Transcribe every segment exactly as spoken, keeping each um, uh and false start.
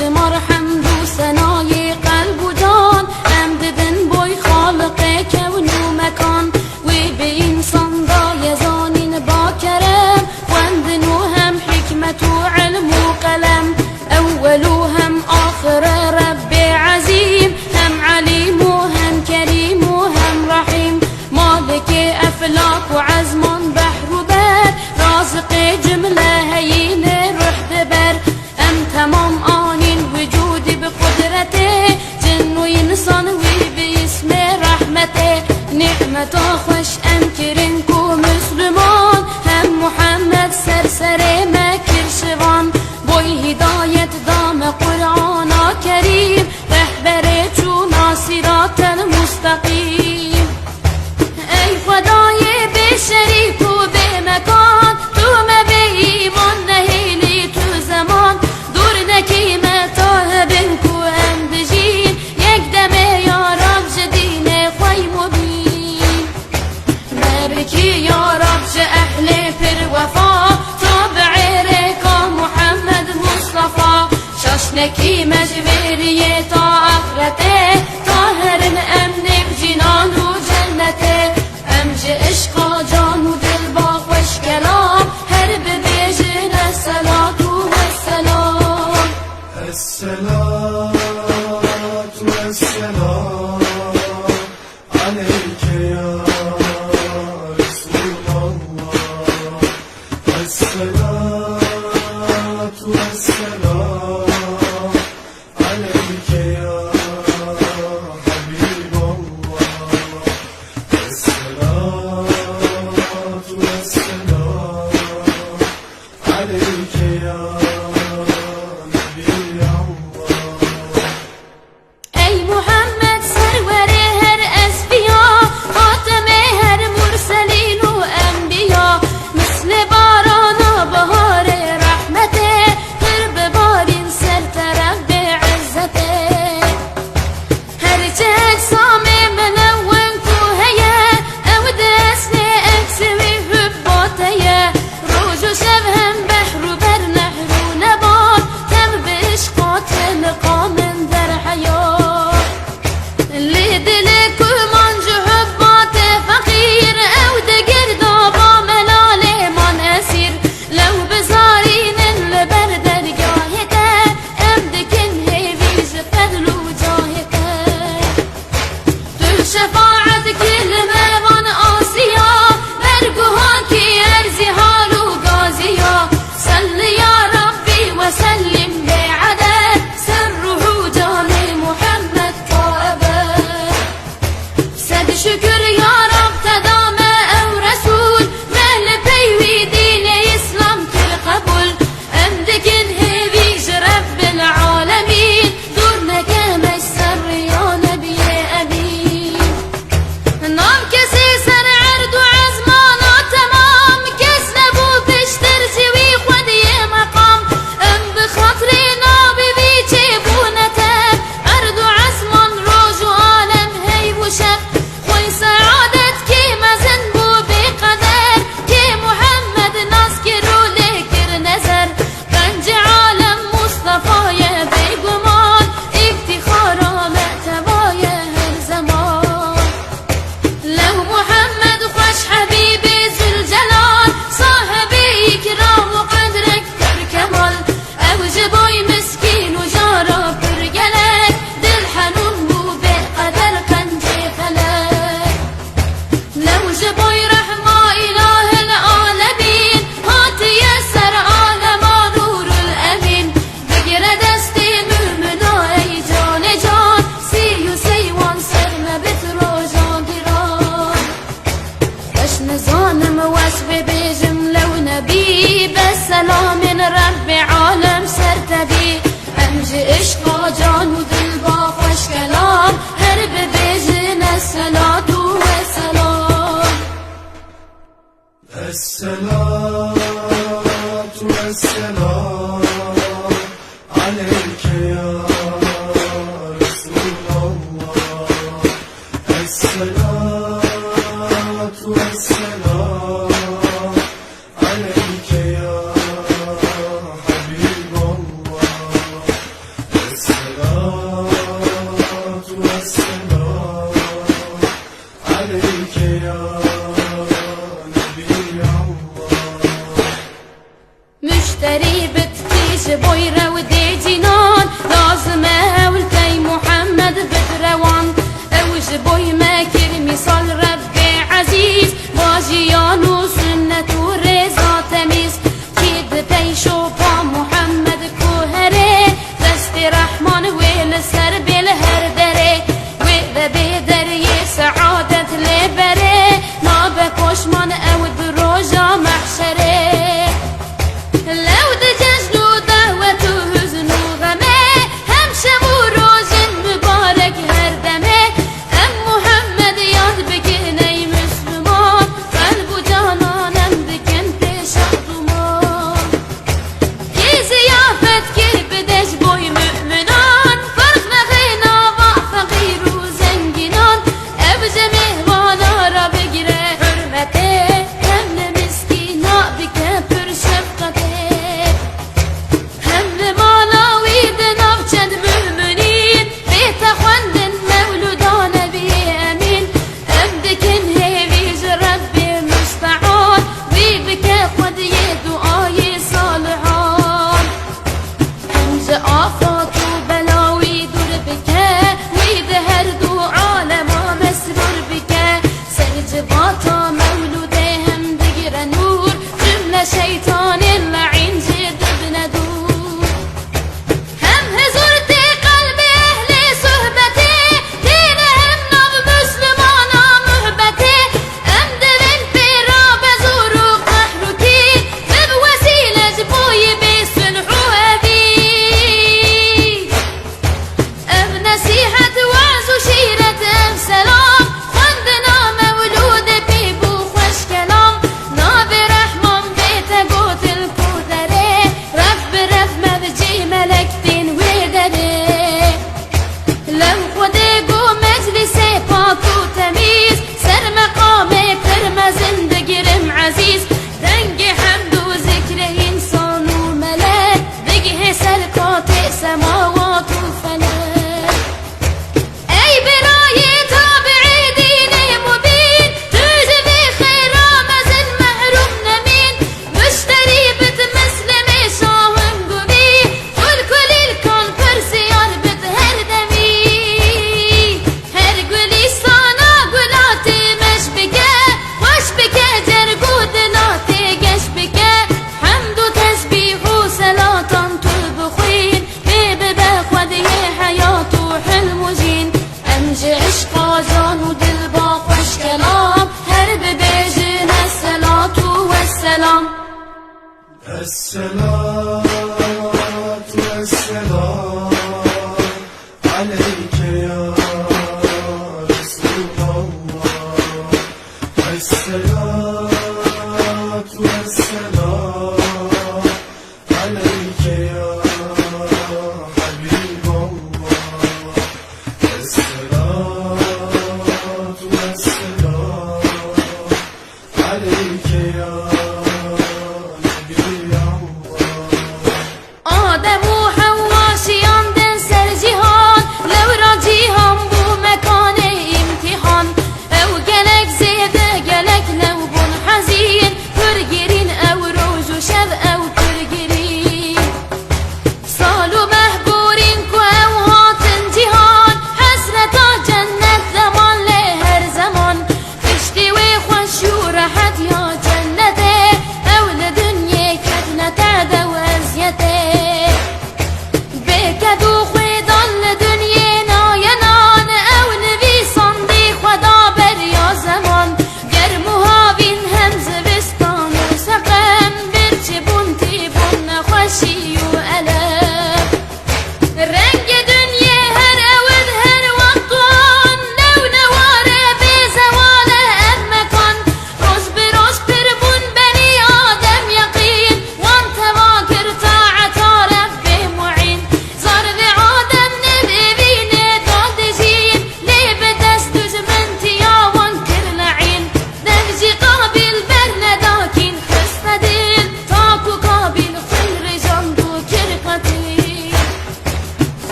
Ji mar hemd û senayê qelb û can, em didin boy Xaliqê kewn û mekan. Wê bi însan daye zanîn ba kerem, xwendin û hem hikmet û ilm û qelem. Ewwel û hem axir e Rebbê Ezîm, hem Elîm û hem Kerîm û hem Rehîm. Malikê eflak û ezman, behr û ber, raziqê cimle heyînê ruh diber. Em temam anîn wicûdî bi qudretê, cin û însan wî bi îsmê rehmetê. Nîmeta xweş em kirin ku Misliman, hem Muhammed ser serê me kir şivan. Boy hidayet da me Qur'ana Kerîm, rehberê çûna sîratel musteqîm. Ey Xwedayê bê şerîk û bê mekan, tu me bê îman nehêlî tu zeman. Dûr nekî me ta hebin ku em dijîn, yek demê ya Rab ji dînê xwe yî mubîn. Me bikî ya Rab ji ehlê pir wefa, tabi'ê rêka Muhammed Mustafa. Şaş nekî me ji vê riyê ta axretê, ta herin em nêv cînan û cennetê. Em ji işqa can û dil ba xweş kelam, her bibêjin esselat û wesselam. Esselat wesselam aleyke ya Resulallah. Esselat wesselam aleyke ya Habiballah. Esselat wesselam aleyke ya Nebiallah. Ey Muhammed, serwerê her esfiya, xatemê her murselîn û enbiya, mislê barana baharê rehmetê, pir bibarîn ser te Rebbê izzetê. Her çi ecsamê minewen ku heye, ew di esnê eksê wî hubba te ye. Roj û şev hem behr û ber, nehr û nebat, tev bi işqa te niqamin der heyat. Lê dilê ku man ji hubba te feqîr, ew di girdaba melalê man esîr. Lew bizarînin li ber dergahê te, em dikin hêvî ji fedl û cahê te. Tu şefaet kî li me van asiya, berguhan kî erzî hal û gaziya. Selli ya Rabbî we sellim bê eded, ser ruh û canê Muhammed ta ebed. Sed şükür ya Rab te da me ew Resûl, me li pey wî dînê Îslam kir qebûl. Em dikin hêvî ji Rebbil Alemîn, dûr neke me ji ser riya Nebiyê Emîn. Nav kesê ser erd û ezmana temam, kes nebû piştir ji wî xwediyê meqam. Em bi xatirê navê wî çêbûne tev, erd û ezman, roj û alem, heyv û şev. Xwey seadet kê mezin bû bê qeder, kê Muhammed nas kir û lê kir nezer. Qencê alem Mustafa ye bêguman, îftîxara me teva ye her zeman. Lew Muhammed xweş Hebîbê Zülcelal, sahibê îkram û qedrek pir kemal. Ew ji boy miskîn û jara pir gelek, dil henûn bû bê qeder qencê felek. Lew ji boy rehma îlahil alemîn, hatiye ser alema nûrul emîn. Bigire destê mumina ey canê can, sî û sey wan ser me bit roja giran. Ez nizanim wesfê bêjim lew nebî, bes selamên Rebbê alem ser te bî. Em ji işqa can û dil ba xweş kelam, her bibêjin esselat û wesselam. Esselat wesselam aleyke ya Resulallah. Esselat wesselam aleyke ya Habiballah. Ji boy rewdê cînan, lazim e hewl pey Muhammed bid rewan. Ew ji boy me kir mîsal Rebbê ezîz, ba jiyan û sunnet û rêza temîz. Kî di pey şopa Muhammed ku herê, destê Rehman wê li ser bê li her derê. Wê vebê deriyê seadet lê berê, nabe poşman ew di roja mehşerê. Lew di cejn û dawet û huzn û xemê, hem şev û rojên mibarek her demê, em Muhammed yad bikin ey Misliman, qelb û canan em dikin pêşa duman. Kî ziyafet kir bide ji boy mu'minan, ferq nexê nava feqîr û zengînan. Ev ji mêhvana re bigire hurmetê, hem li miskîna bike pir şefqetê. Hem li mala wî di nav çend mu'minîn, bête xwendin mewlûda Nebiyê Emîn. Em dikin hêvî ji Rebbê Mustean, wî bike xwediyê duayê salihan. Em ji afat û bela wî dûr bike, wî di her du alema mesrûr bike. Ser civata mewlûdê hem digire nûr, cumle şeytanên le'în jê dibine dûr. Hem hizûr tê qelbê ehlê suhbetê, têne hem nav Muslimana muhbetê. Em divên pê rabe zor û qehr û kîn, bib wesîle ji bo yî bê sulh û hevî. Ev nesîhet, we'z û şîret, ev selam, xwendina mewlûdê pê bû xweş kelam. Navê Rehman bête gotin ku derê, rev bi rev mevcî melek tên wê derê. Lew Xwedê got meclîsê pak û temîz, ser meqamê pir mezin digirim ezîz. Dengê hemd û zikrê însan û melek, digihê ser qatê semawat û felek. Ey birayê tabi'ê dînê mubîn, tu ji vê xêra mezin mehrûm nemîn. Muşterî bit Mislimê şahim gulî, gul kulîlkan pirsiyar bit her demî. Her gulîstana gula tê meş bike, xweş bike, cerg û dila tê geş bike. Hemd û tesbîh û selatan tu bixwîn, pê bibe xwediyê heyat û hilm û jîn. Em ji eşqa can û dil ba xweş kelam, her bibêjin esselatu wesselam. الصلاة والسلام عليك يا رسول الله. الصلاة والسلام عليك يا حبيب الله. الصلاة والسلام عليك يا نبي الله. Adem û Hewwa şiyandin ser cîhan, lewra cîhan bû mekanê îmtîhan. Ew gelek zêde gelek lew bûn hezîn, pir girîn ew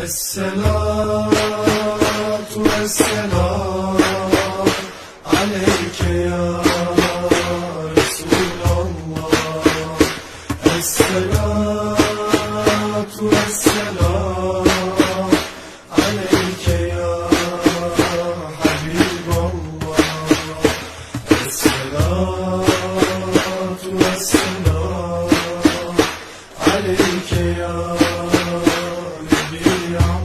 الصلاة والسلام عليك يا رسول الله. الصلاة والسلام عليك يا حبيب الله. الصلاة والسلام عليك يا نبي الله.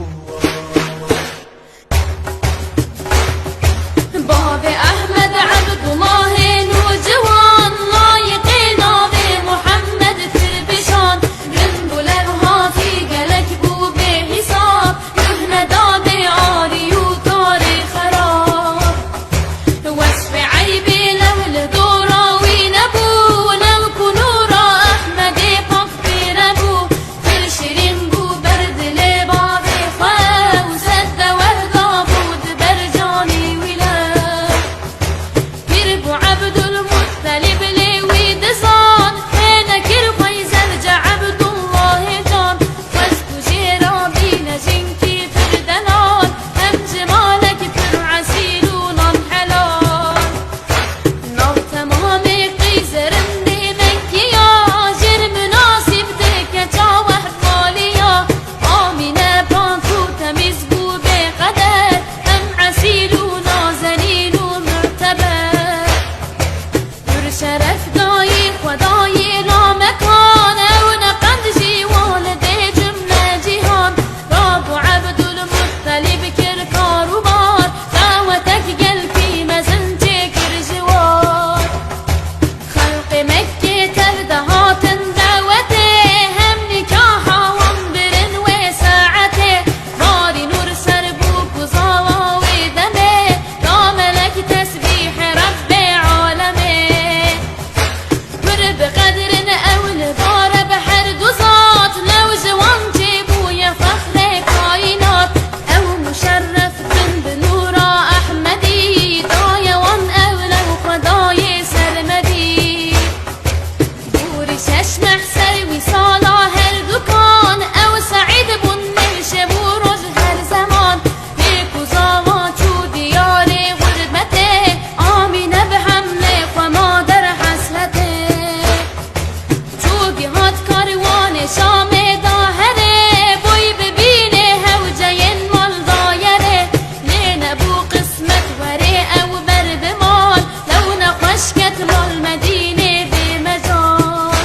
Bavê Ehmed Ebdullahê nûciwan, layîqê navê Muhammed kir bi şan. Rind û lewhatî gelek bû bêhîsab, guh neda bêarî û karê xerab. Wesfê eybê lew li dora wî nebû, lew ku nûra Ehmedê pak pê nebû. Pir şirîn bû ber dilê bavê xwe û sedde wehda bû di ber canê wî lew. Pîr bû Ebdulmuttelîb lê wî dizan, hê nekir xwe yî zevce Ebdullahê can. Xwest û jê re bîne jinkî pir delal, hem cimalek pir esîl û nan helal. Nav temamê qîz rindê Mekkiya, jêr munasîb dike çawe hevaliya. Amîne pak û temîz bû bê qeder, hem esîl û nazenîn û muteber. Pir şeref dayî Xwedayê lamekan, ew ne qend jî walidê cumle cîhan. Rab û Ebdulmuttelîb kir karûbar, dawetek gelkî mezin çêkir ji wan. Xelqê Mekkê tev de hatin dawetê, hem nîkaha wan birin wê saetê. Barî nûr ser bû ku zawa wê demê, da melek tesbîhê Rebbê alemê. Pir bi qedir in ew li dar e bi her du zat, lew ji wan çêbûye fexrê kaînat. Ew muşerref bin bi nûra Ehmedî, daye wan ew lew Xwedayê sermedî. Borî şeş meh ser wî sala her dukan, ew seîd bûn newşe bû roj her zeman. Lê ku zawa çû diyarê xurbetê, Amîne bi hemlê xwe ma der hesretê. Çû gihat karwanê Şamê da herê, boy bibînê hewceyên mal dayerê. Lê nebû qismet werê ew ber bi mal, lew nexweş ket mal Medînê bê mecal.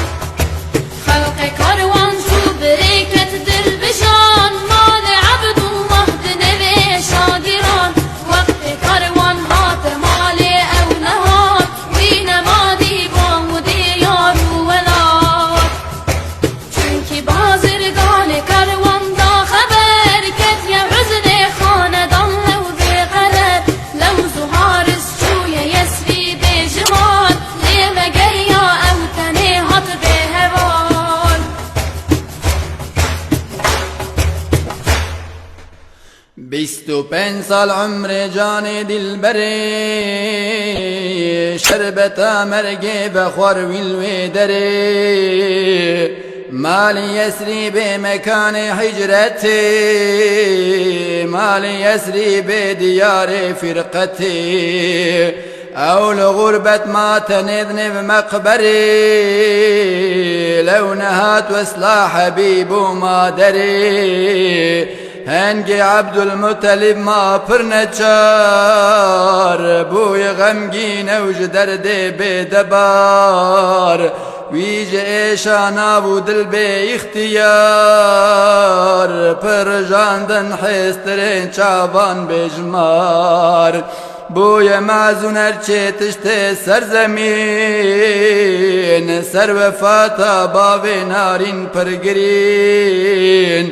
Xelqê karwan çû birê ket dilbijan, malê Ebdullah di nêvê şagiran. Wextê karwan hate malê ew nehat, wî nema dîvan û diyar û welat. Çunkî bazirganê karwan da xeber, ketiye huznê xanedan lew bê qerer. Lewz û haris çûye Yesrîbê ji mal, lê vegeriya ew tenê hat bê heval. Bîst û pênc sal umrê canê dilberê, şerbeta mergê vexwar wî li wê derê. Malê Yesrîbê mekanê hicretê, malê Yesrîbê diyarê firqetê. Ew li xurbet ma tenê di nêv meqberê, lew nehat wesla hebîb û maderê. Hengê Ebdulmutelîb ma pir neçar, bûye xemgîn ew ji derdê bêdebar. Wî ji êşa nav û dil bê îxtiyar, pir jandin hêstirên çavan bêjimar. Bûye mezûn her çê tiştê ser zemîn, ser wefata bavê narîn pir girîn.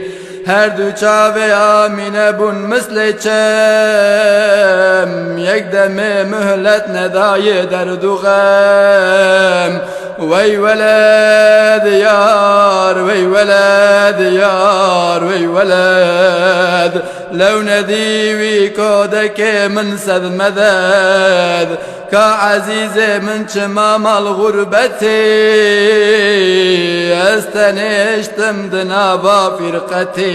Her du çavê Amîne bûn mislê çem, yek demê muhlet nedayê derd û xem. Wey weled yar, wey weled yar, wey weled. Lew nedî wî kodekê min sed meded. Ka ezîzê min çima mal xurbetê, ez tenê ştim di nava firqetê.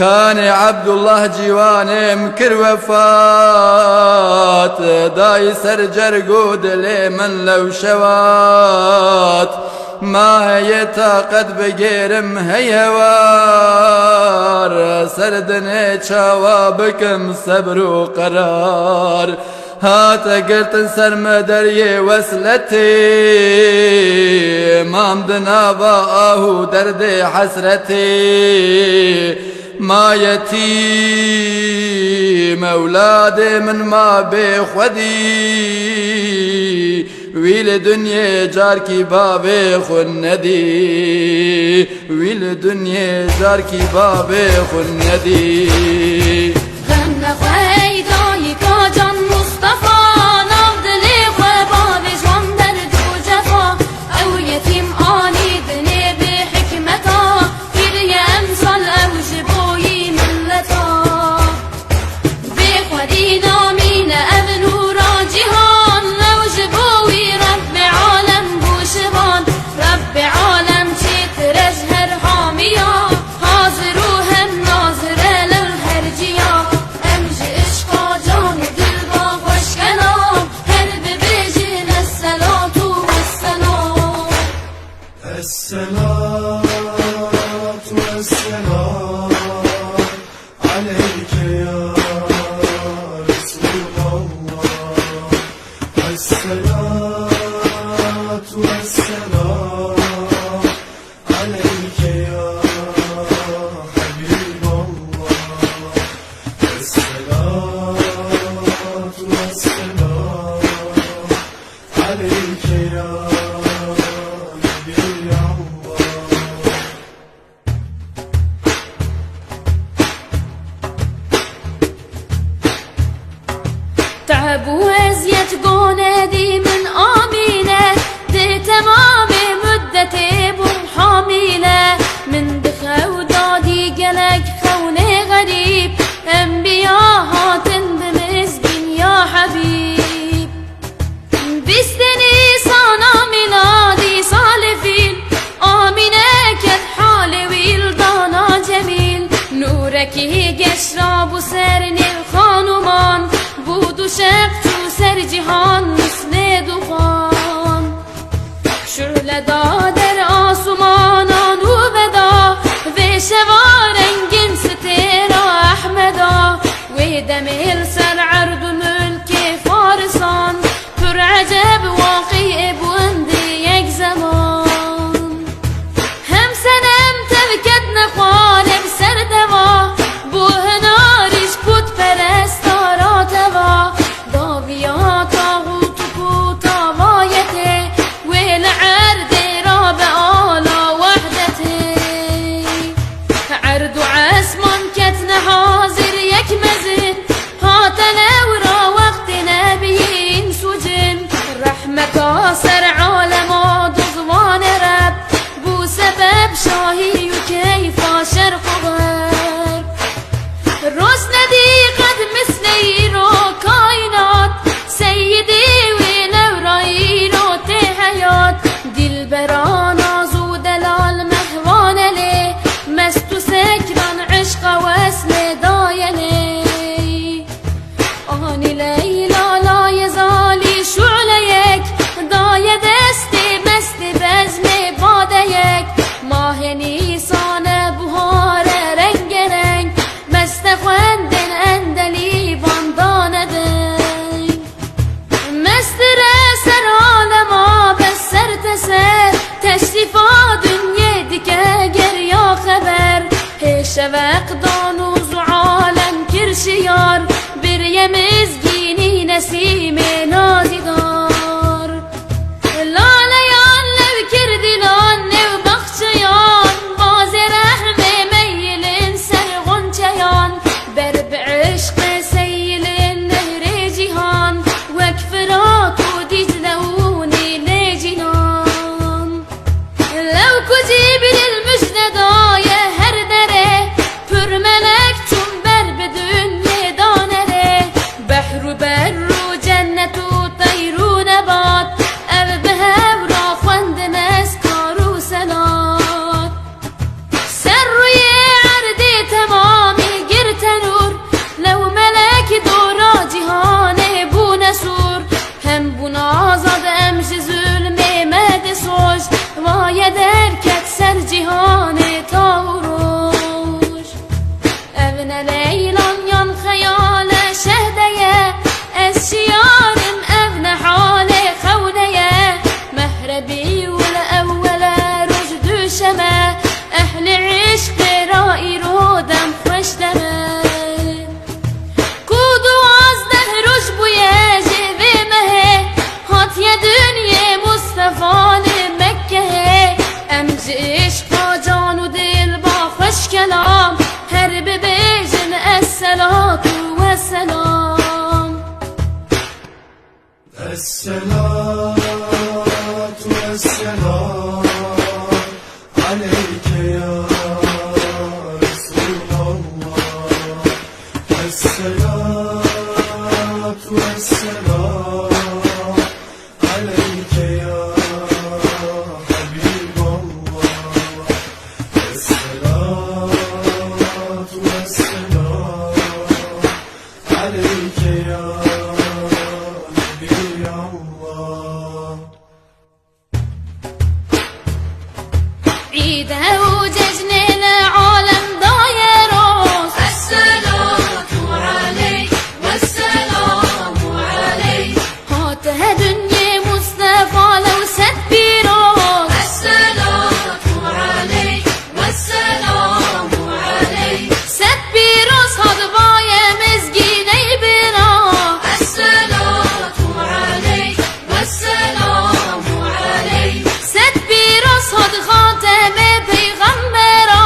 Kanê Ebdullah cîwanê min kir wefat, dayî ser cerg û dilê min lew şewat. Ma heye taqet bigêrim hey hewar, ser dinê çawa bikim sebr û qerar. Hate girtin ser me deriyê wesletê, mam di nava ah û derdê hesretê. Ma yetîm ewladê min ma bê xwedî, wî li dinyê carkî bavê xwe nedî, wî li dinyê carkî bavê xwe nedî. Xem nexwe ey dayika can Mustafa, nav dilê xwe bavêj wan derd û cefa. Ew yetîm anî dinê bi hikmeta, kiriye emsal ew ji bo yî milleta. Bê xwedî namîne ev nûra cîhan, ew ji bo wî Rebbê alem bû şivan. Rebbê alem çêtir e ji her hamiya, hazir û hem nazir e li her ciya. Em ji işqa can û dil ba xweş kena, her bibêjin esselatu wesselam. Esselatu wesselam aleyke ya Resulallah. Esselatu wesselam aleyke ya Habiballah. Esselatu wesselam aleyke ya Nebiallah. Teb û eziyet gone dî min Amîne, di temamê muddetê bûm hamîle. Min di xew da dî gelek xewnê xerîb, enbiya hatin bi mizgîn ya Hebîb. Bîstê Nîsana mîladî salê fîl, Amîne ket halê wî li dana Cemîl. Nûrekî geş rabû ser nêv xanuman, bû dûşeq çû ser cîhan, nusnê dûxan. Şule da der asumanan û veda, vê şeva rengîn sitêra Ehmeda. Wê demê li ser erd û milkê Farisan, pir eceb waqîê bûn di yek zeman. Hem senem tev ketine xwarê bi ser deva, bû hinarî ji pûtperestara teva. Dawiya taxût û pûtavayetê, wê li erdê rabe ala wehdetê. Erd û esman ketine hazir yek mezin, hate lewra wextê nebiyî îns û cin. Rehmeta ser alema dizwanê Reb, bû sebeb şahî û keyfa şerq û xerb. Roj nedî qet mislê îro kaînat, seyidê wê lewra îro tê heyat. Dilbera naz û delal mehwane lê, mest û sekran eşqa weslê daye lê. Anî Leyla layê zalî şûleyek, daye destê mestê bezmê badeyek. Mahê Nîsane buhare rengereng, meste xwendên endelîvan dane deng. Mestir e ser alema bes ser teser, teşrîfa dinyê dike geriya xeber. Hê şeveq dan û zu alem kir şiyar, biriye mizgînî nesîmê nazîdar. Laleyan lew kir dilan nêv baxçeyan, bazê rehmê meyilin ser xonçeyan. Ber bi eşqê seyilin nehrê cîhan, wek Firat û Dîcle û Nîlê cînan. Lew ku Cîbrîl mijde daye her derê, pir melek çûn ber bi dinyê dane rê. Behr û berr û cennet û Leylan yan xeyale şehde ye, ez şiyarim ev ne halê xewde ye. Mehrebî û li ewwele roj duşeme, ehlê îşqê ra îro dem xweş deme. Ku duwazdeh roj bûye ji vê mehê, hatiye dinyê Mustefa li Mekkehê. Em ji îşqa can û dil ba xweş kelam, her bibêjin esselatu vesselam. الصلاة والسلام عليك يا رسول الله. الصلاة والسلام عليك يا حبيب الله. الصلاة والسلام عليك يا نبي الله. Îde û cejnê li alem daye roz. Esselatu aleyk, vesselam aleyk. Hate dinyê Mustefa lew sed pîroz. Esselatu aleyk, vesselam aleyk. Sed pîroz hat baye mizgîney bira. Esselatu aleyk, vesselam aleyk. Sed pîroz hat xatemê peyxembera.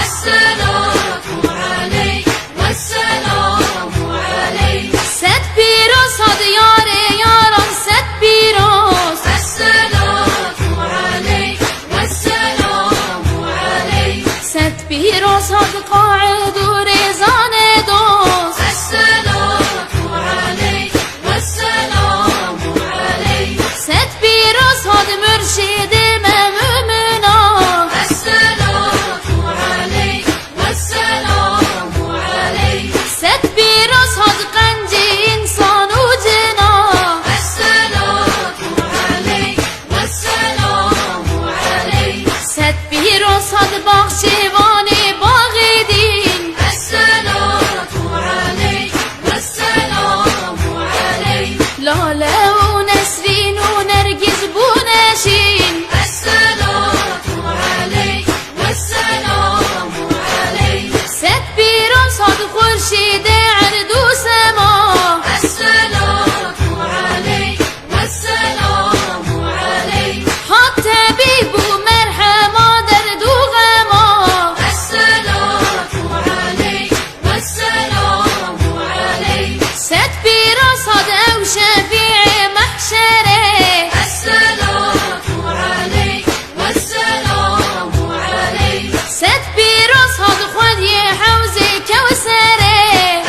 Esselatu aleyk, vesselam aleyk. Sed pîroz hat yarê yaran, sed pîroz. Esselatu aleyk, vesselam aleyk. Sed pîroz hat qaid û rêzanê dost. Esselatu aleyk, vesselam aleyk. Sed pîroz hat murşîdê me mumina. Esselatu aleyk, vesselam aleyk. Sed pîroz hat qencî însan û cina. Esselatu aleyk, vesselam aleyk. Sed pîroz hat baxçevanê baxê dîn. Esselatu aleyk, vesselam aleyk. Lale û nesrîn û nergîz bûne şîn. Esselatu aleyk, vesselam aleyk. Sed pîroz hat xurşîdê erd û sema. Esselatu aleyk, vesselam aleyk. Hat tebîb û merhema derd û xema. Esselatu aleyk, vesselam aleyk. Sed pîroz hat ew şefîê mehşerê. Esselatu aleyk, vesselam aleyk. Sed pîroz hat xwediyê hewzê Kewserê.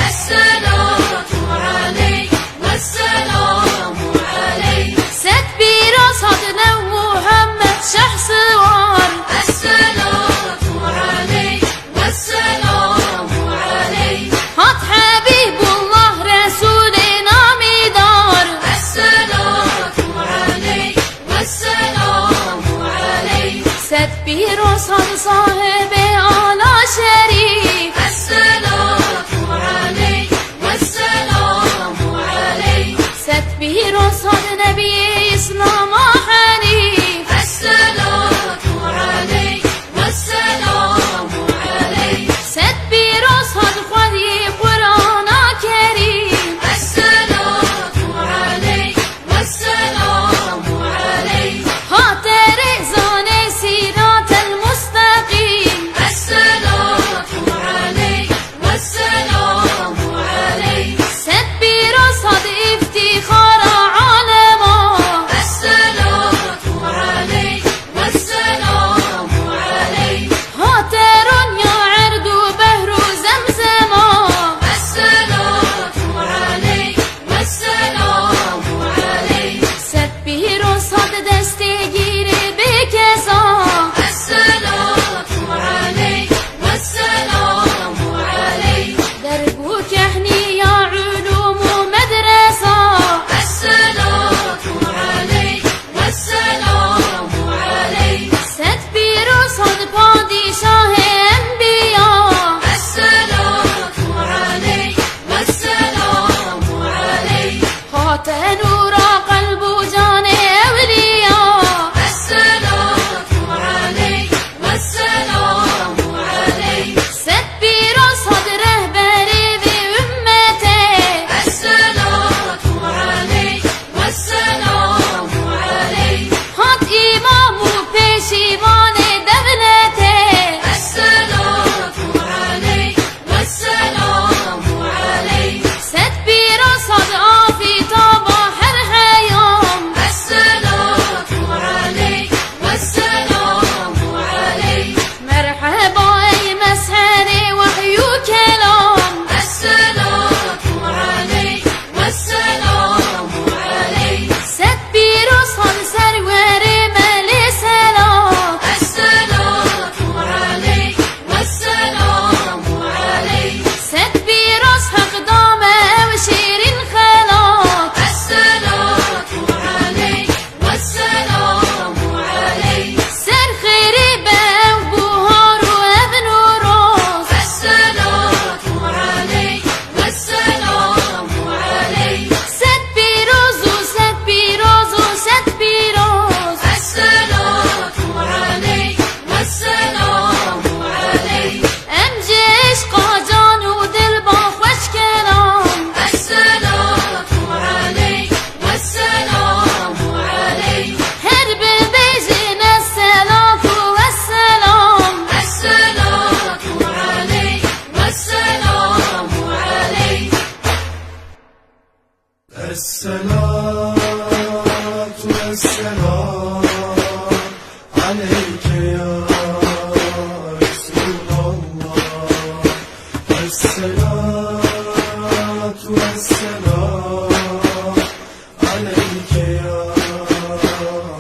Esselatu aleyk, vesselam aleyk. Sed pîroz hat new Muhammed Şehsiwar. Esselatu aleyk, vesselam aleyk. Hat Habibullah Resûlê namîdar. Esselatu aleyk, vesselam aleyk. Sed pîroz hat sahibê ala şerîf. Esselatu aleyk, vesselam aleyk. Sed pîroz hat nebiyê Îslama henîf. Esselatu aleyk, vesselam aleyk. Sed pîroz hat xwediyê Qur'ana Kerîm. Esselatu aleyk, vesselam aleyk. Hate rêzanê Sîratel Musteqîm. Esselatu aleyk, vesselam aleyk. Sed pîroz hat îftîxara alema. Esselatu aleyk, vesselam aleyk. Hate ronya erd û behr û zemzema. الصلاة والسلام عليك يا رسول الله. الصلاة والسلام عليك يا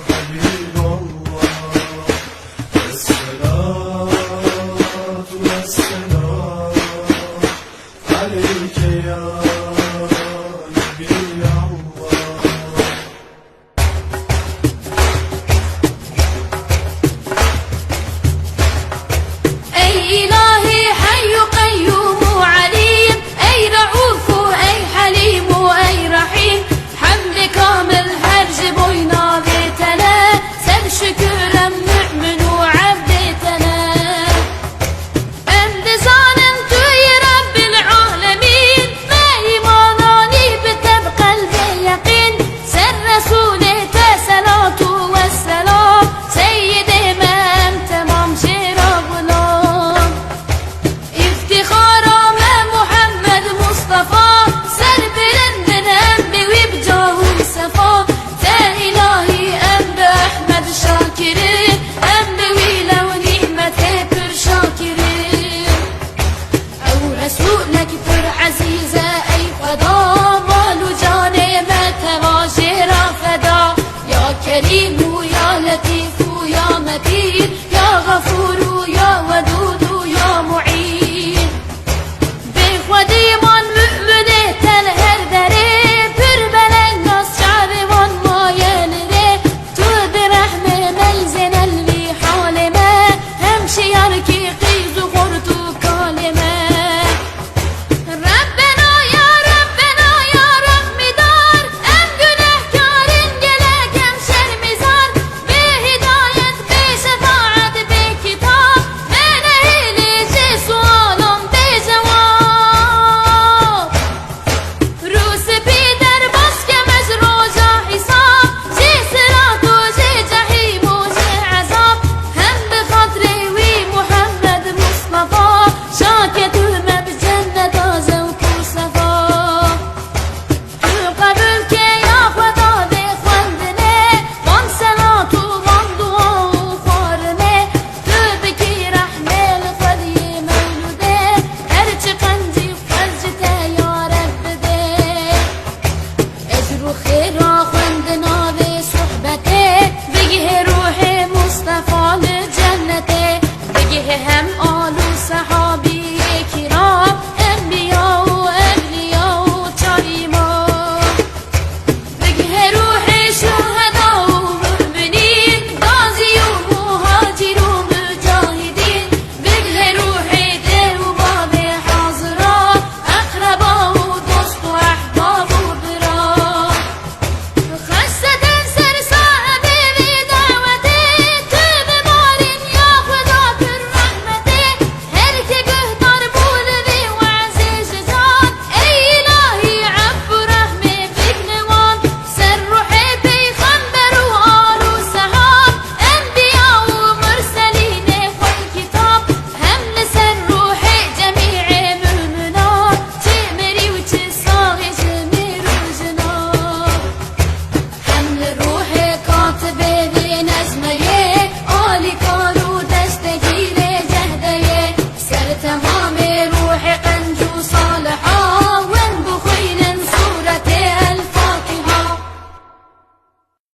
حبيب الله. الصلاة والسلام عليك يا نبي الله. أي إلهي حي قيوم عليم، أي رؤوف، أي حليم، أي رحيم، حمد كامل هر جبوينا بيتنا، سر شكر مؤمن وعبدتنا. Em dizanin tu yî Rebbil Alemîn, me îmananî bi te bi qelbê yeqîn, ser Resûlê te selat û wesselam, Seyyidê me em temam jê re gulam. Îftîxara me Muhammed Mustafa, ser bilind in em bi wî bi cah û sefa, te îlahî em bi Ehmed şakirin, em bi wî lew nîmetê pir şakirin. Ew Resûlek